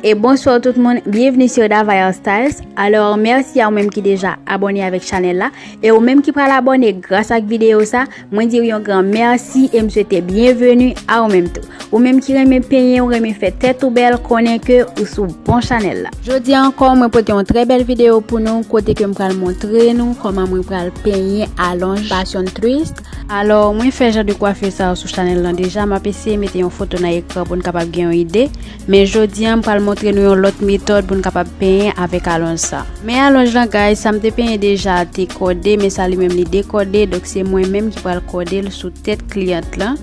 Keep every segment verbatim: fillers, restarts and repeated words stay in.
E bonswa tout moun, byenvni sur Dava Hairstyles. Alò, mèsi a ou menm ki deja abòne avèk chanèl la. E ou menm ki pral abòne gras ak videyo sa, mwen di w yon gran mèsi e m swete byenveni a ou menm tou. Ou menm ki renmen penyen, ou renmen fè tèt ou bèl, konnen ke ou sou bon chanèl la. Jodi a ankò, mwen pote yon trè bèl videyo pou nou, kote ke m pral montre nou kòman mwen pral penyen alonj Passion Twist. Alò, mwen fè jan de kwafi sa yo sou chanèl lan deja, m ap eseye mete yon foto nan ekran pou n kapab gen yon ide. Men jodi a, m pral montre nou yon lòt metòd pou n kapab penyen avèk alonj sa. Men alonj lan, guys, sa m te penyen deja te kòde, men sa li menm li dekòde, donk se mwen menm ki pral kòde l sou tèt kliyant lan.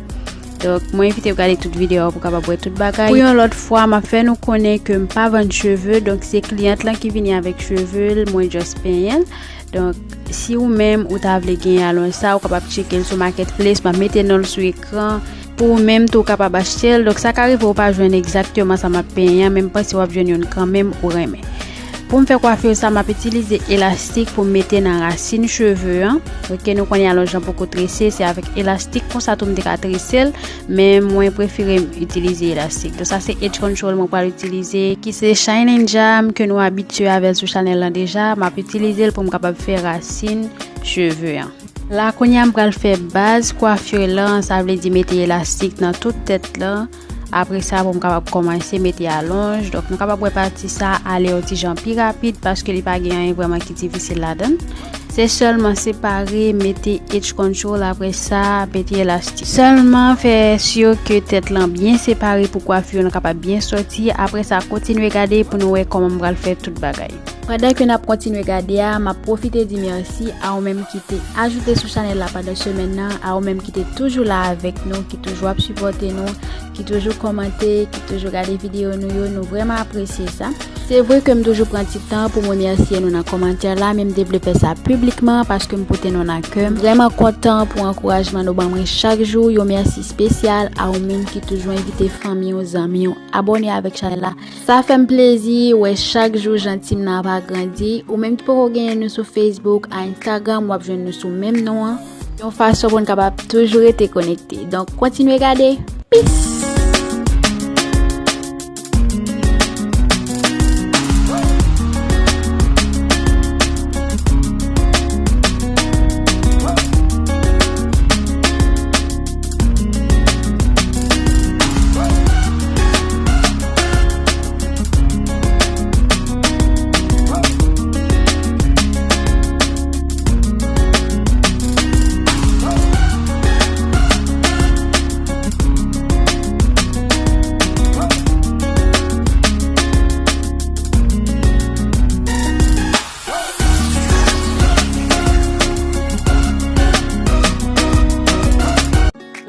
Donk, mwen envite w gade tout videyo a pou w kapab wè tout bagay. Pou yon lòt fwa, m ap fè nou konnen ke m pa vann cheve, donk se kliyant lan ki vini avèk cheve l, mwen just penyen l. Donk, si ou menm ou ta vle gen alonj sa, ou kapab tcheke l sou Marketplace, m ap mete non l sou ekran. Pou ou menm tou, ou kapab achte l. Donk, sa ka rive ou pa jwenn egzakteman sa m ap penyen an, men m panse w ap jwenn youn kanmenm ou renmen. Pou m fè kwafi sa, m ap itilize elastik pou m mete nan rasin cheve an. Oke, nou konnen alonj lan poko trese, se avèk elastik konsa tou m te ka trese l, men mwen prefere m itilize elastik. Donk, sa se edge control mwen pral itilize, ki se Shine and Jam ke nou abitye avè l sou chanèl lan deja. M ap itilize l pou m kapab fè rasin cheve an. La, kounye a, m pral fè baz kwafi lan, sa vle di mete elastik nan tout tèt lan. Apre sa, pou m kapab kòmanse mete alonj. Donk, nou kapab wè pati sa ale yon ti jan pi rapid paske li pa gen anyen vrèman ki difisil ladan l. Se sèlman separe, mete edge control, apre sa, mete elastik. Sèlman fè si ke tèt lan byen separe pou kwafi lan kapab byen sòti. Apre sa, kontinye gade pou nou wè kòman m pral fè tout bagay. Pandan ke n ap kontinye gade a, m ap pwofite di mèsi a ou menm ki te ajoute sou chanèl la pandan semèn nan, a ou menm ki te toujou la avèk nou, ki toujou ap sipòte nou, ki toujou kòmante, ki toujou gade videyo nou yo, nou vrèman apresye sa. Se vre ke m toujou pran ti tan pou m remèsye nou nan kòmantè la, men m te vle fè sa piblikman paske m pote nou nan kè m. M vrèman kontan pou ankourajman nou ban mwen chak jou, yon mèsi espesyal a ou menm ki toujou envite fanmi w, zanmi w, abòne avèk chanèl la. Sa fè m plezi wè chak jou jan team nan ap agrandi. Ou menm ki poko genyen nou sou Facebook, a Instagram, w ap jwenn nou sou menm non an. Yon fason pou n kapab toujou rete konekte. Donk, kontinye gade. Peace!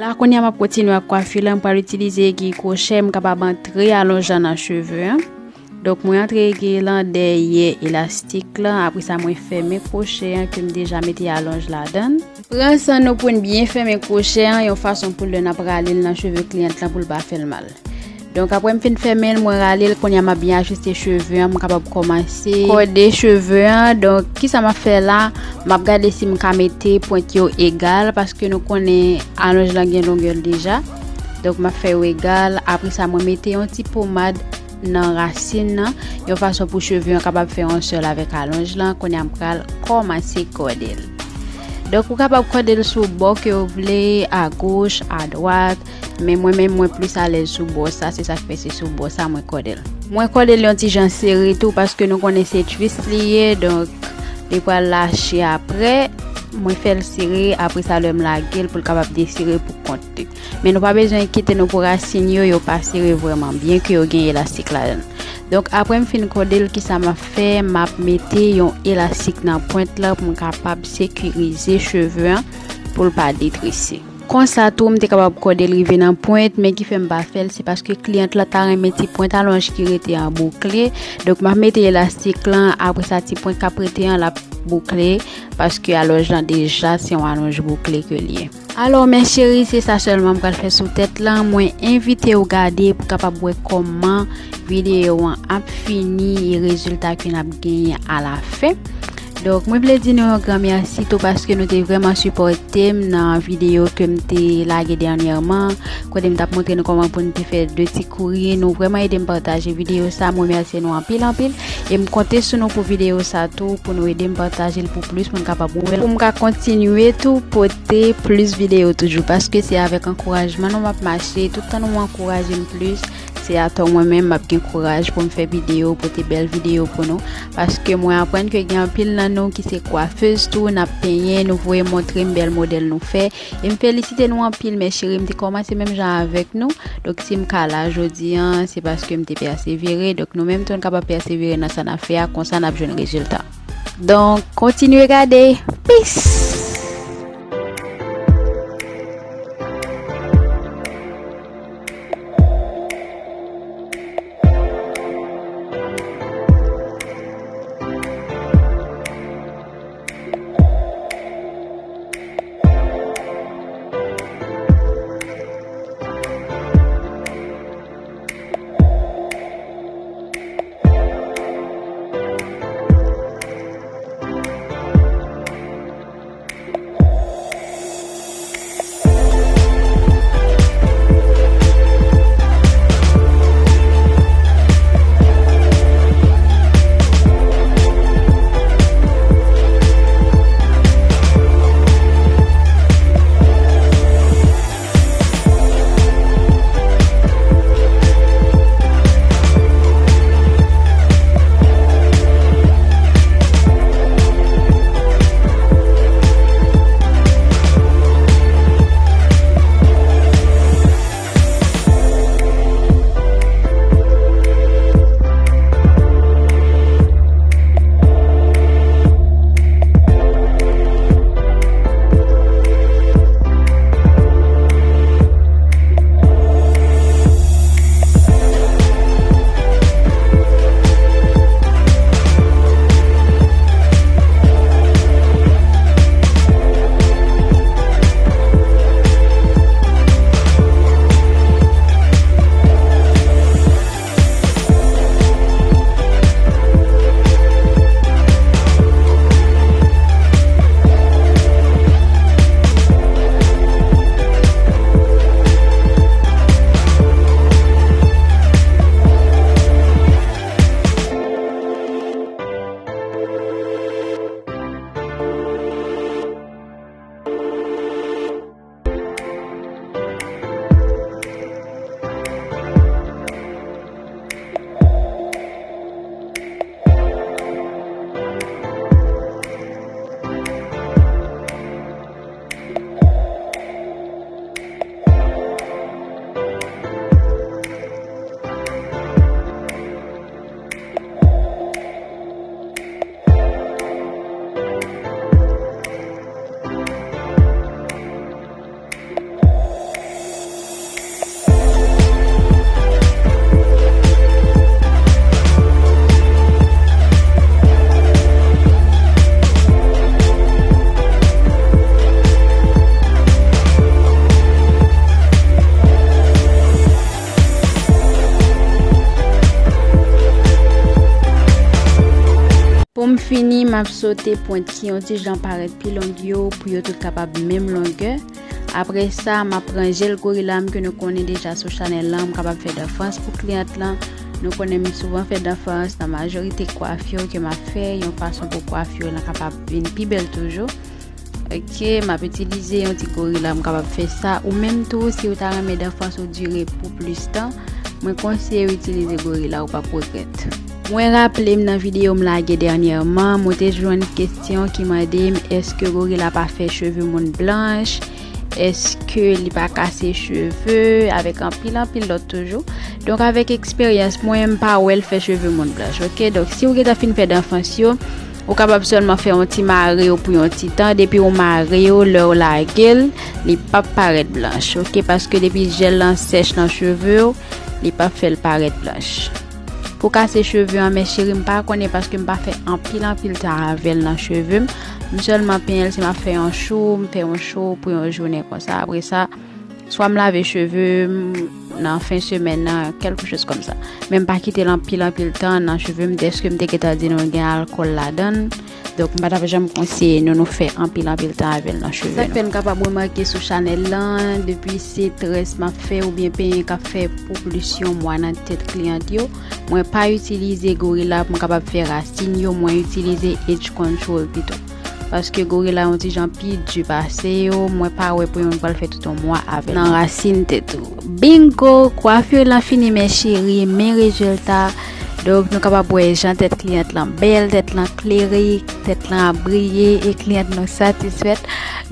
La, kounye a, m ap kontinye ak kwafi lan. M pral itilize egi kwochè, m kapab antre alonj lan nan cheve an. Donk, mwen antre egi lan dèyè elastik lan. Apre sa, mwen fèmen kwochè an ke m deja mete alonj ladan l. Pran san nou pou n byen fèmen kwochè an yon fason pou lè n ap rale l nan cheve kliyant lan pou l pa fè l mal. Donk, apre m fin fèmen l, mwen rale l, kounye a m ap byen ajiste cheve an, m kapab kòmanse kòde cheve an. Donk, kisa m ap fè la? M ap gade si m ka mete pwent yo egal, paske nou konnen alonj lan gen longè l deja. Donk, m ap fè yo egal. Apre sa, mwen mete yon ti pomad nan rasin nan, yon fason pou cheve an kapab fè yon sèl avèk alonj lan. Kounye a m pral kòmanse kòde l. Donk, ou kapab kòde l sou bò ke w vle, agoch, adwat, men mwen menm, mwen plis alèz sou bò sa, se sa k fè se sou bò sa mwen kòde l. Mwen kòde l yon ti jan sere tou, paske nou konnen se twist li ye, donk, li pral lache apre. Mwen fè l sere, apre sa, lè m lage l pou l kapab desire pou kont li. Men nou pa bezwen enkyete nou pou rasin yo, yo pa sere vrèman, byen ke yo gen elastik ladan l. Donk, apre m fin kòde l, kisa m ap fè? M ap mete yon elastik nan pwent lan pou m kapab sekirize cheve an, pou l pa detrese. Konsa tou, m te kapab kòde l rive nan pwent, men ki fè m pa fè l, se paske kliyant la ta renmen ti pwent alonj ki rete an boukle. Donk, m ap mete elastik lan, apre sa, ti pwent k ap rete an, l ap boukle, paske alonj lan deja se yon alonj boukle ke l ye. Alò, mes chéries, se sa sèlman m pral fè sou tèt lan. Mwen envite w gade pou kapab wè kòman videyo an ap fini e rezilta ke n ap genyen alafen. Donk, mwen vle di nou yon gran mèsi tou paske nou te vrèman sipòte m nan videyo ke m te lage dènyèman, kote m t ap montre nou kòman pou n te fè de ti kouri. Nou vrèman ede m pataje videyo sa, m remèsye nou anpil, anpil. E m konte sou nou pou videyo sa tou, pou nou ede m pataje l pou plis moun kapab wè l. Pou m ka kontinye tou pote plis videyo toujou, paske se avèk ankourajman nou m ap mache. Tout tan nou ankouraje m plis, se atò mwen menm m ap gen kouraj pou m fè videyo, pote bèl videyo pou nou. Paske mwen aprann ke gen anpil nan nou ki se kwafez tou, n ap penyen, nou voye montre m bèl modèl nou fè. E m felisite nou anpil, mes chéries, m te kòmanse menm jan avèk nou. Donk, si m ka la jodi a, se paske m te pèsevere. Donk, nou menm tou, n kapab pèsevere nan sa n ap fè a, konsa n ap jwenn rezilta. Donk, kontinye gade. Peace! Pou m fini, m ap sote pwent ki yon ti jan parèt pi long yo pou yo tout kapab menm longè. Apre sa, m ap pran jèl gorila m ke nou konnen deja sou chanèl lan, m kapab fè danfans pou kliyant lan. Nou konnen m souvan fè danfans nan majorite kwaf yo ke m ap fè, yon fason pou kwaf yo lan kapab vin pi bèl toujou. Ok, m ap itilize yon ti gorila, m kapab fè sa. Ou menm tou, si w ta renmen danfans ou dire pou plis tan, mwen konseye w itilize gorila, ou p ap regrèt. Mwen raple m nan videyo m lage dènyèman, mwen te jwenn kesyon ki mande m èske gorila pa fè cheve moun blanch, èske li pa kase cheve, avèk anpil, anpil lòt toujou. Donk, avèk eksperyans mwen, m pa wè l fè cheve moun blanch, ok? Donk, si w gentan fin fè danfans yo, ou kapab sèlman fè yon ti mare yo pou yon ti tan. Depi w mare yo, lè w lage l, li p ap parèt blanch, ok? Paske depi jèl lan sèch nan cheve w, li p ap fè l parèt blanch. Pou kase cheve an, mes chéries, m pa konnen paske m pa fè anpil, anpil tan avè l nan cheve m. M sèlman penyen l si m ap fè yon cho, m fè yon cho pou yon jounen konsa. Apre sa, Swa m lave cheve m nan fen semèn nan, quelque chose comme ça. Men m pa kite l anpil, anpil tan nan cheve m, dèske m te gentan di nou gen alkòl ladan l. Donk, m pa t ap janm konseye nou, nou fè anpil, anpil tan avè l nan cheve nou. Sa k fè n kapab remake sou chanèl lan, depi se très m ap fè oubyen penyen k ap fè pou plis yon mwa nan tèt kliyant yo, mwen pa itilize Gorilla pou m kapab fè rasin yo, mwen itilize Edge Control pito. Paske Gorilla yon ti jan pi di pase yo, mwen pa wè pou yon moun pral fè tout yon mwa avè l nan rasin tèt ou. Bingo! Kwafi lan fini, mes chéries, men rezilta. Donk, nou kapab wè jan tèt kliyant lan bèl, tèt lan klere, tèt lan ap briye, e kliyant nou satisfèt.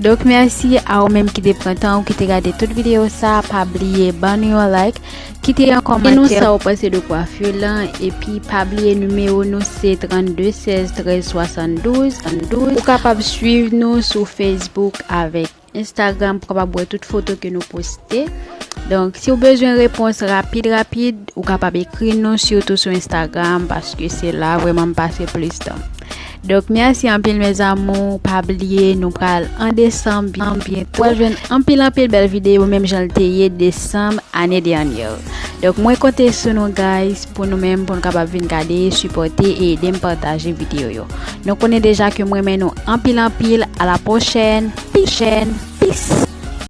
Donk, mèsi a ou menm ki te pran tan ou ki te gade tout videyo sa. Pa bliye ban nou yon like, kite yon kòmantè. Di nou sa w panse de kwafi lan, epi pa bliye nimewo nou se trannde sèz trèz swasanndouz. Ou kapab swiv nou sou Facebook avèk Instagram pou kapab wè tout foto ke nou poste. Donk, si w bezwen repons rapid, rapid, ou kapab ekri nou, sitou sou Instagram, paske se la vrèman m pase plis tan. Donk, mèsi anpil, mes amours. Pa bliye, nou pral an desanm byen, byento. W ap jwenn anpil, anpil bèl videyo, menm jan l te ye desanm ane dènyè. Donk, mwen konte sou nou, guys, pou nou menm, pou nou kapab vin gade, sipòte e ede m pataje videyo yo. Nou konnen deja ke m renmen nou anpil, anpil. A la pwochèn. Peace.